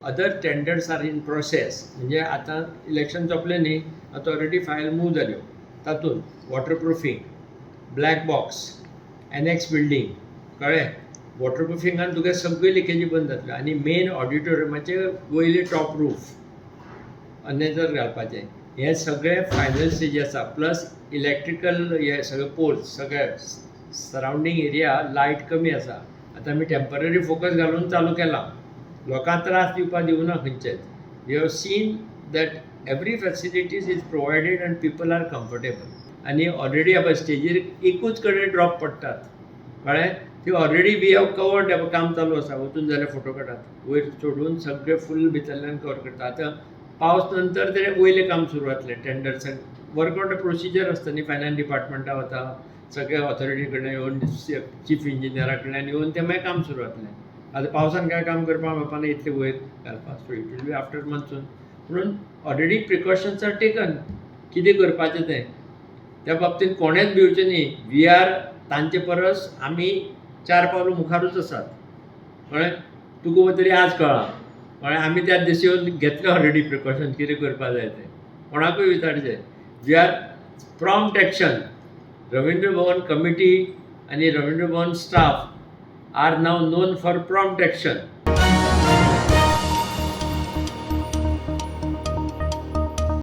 Other tenders are in process. म्हणजे आतां election सोंपलें न्ही, आतां ऑलरेडी फायल मूव जाल्यो. तातूंत waterproofing, black box, annex building, कळ्ळें? वॉटरप्रुफिंगान तुगे सगळ्यो लिकेजी बंद जातल्यो आनी मेन ऑडिटोरियमाचे वयले टॉप रूफ अनेजर घालपाचें. हें सगळें फायनल स्टेजी आसा. प्लस इलेक्ट्रिकल हे सगळे पोल्स, सगळे सरावंडींग एरिया लायट कमी आसा. आतां आमी टेंपररी फोकस घालून चालू केलां. लोकांक त्रास दिवपाक दिवना खंयचेच. We have seen that every facilities is provided and people are comfortable. आनी ऑलरेडी पळय, स्टेजीर एकूच कडेन ड्रॉप पडटात, कळ्ळें? ती ऑलरेडी we have covered. काम चालू आसा. वचून जाल्यार फोटो काडात. वयर चडून सगळे फूल भितरल्यान कवर करता. आतां पावस नंतर ते वयलें काम सुरू जातलें. टेंडर वर्कआउट प्रोसिजर आसता न्ही, फायनान्स डिपार्टमेंटा वता, सगळे ऑथॉरिटी कडल्यान येवन, चीफ इंजिनियरा कडल्यान येवन तें मागीर काम सुरू जातलें. आतां पावसान काय काम करपाक मेळपा ना इतलें वयर घालपाक. So it will be after monsoon. म्हणून ऑलरेडी प्रिकॉशन्स are taken. कितें करपाचें तें, त्या बाबतींत कोणेंच भिवचें न्ही. We are तांचे परस आमी चार पावलां मुखारूच आसात, कळ्ळें? तुका तरी आज कळ्ळां, कळ्ळें? आमी त्या दिस येवन घेतलें ऑलरेडी प्रिकॉशन, कितें करपा जाय तें. कोणाकूय विचारचें. We are prompt action. Ravindra Bhavan committee आनी Ravindra Bhavan staff are now known for prompt action.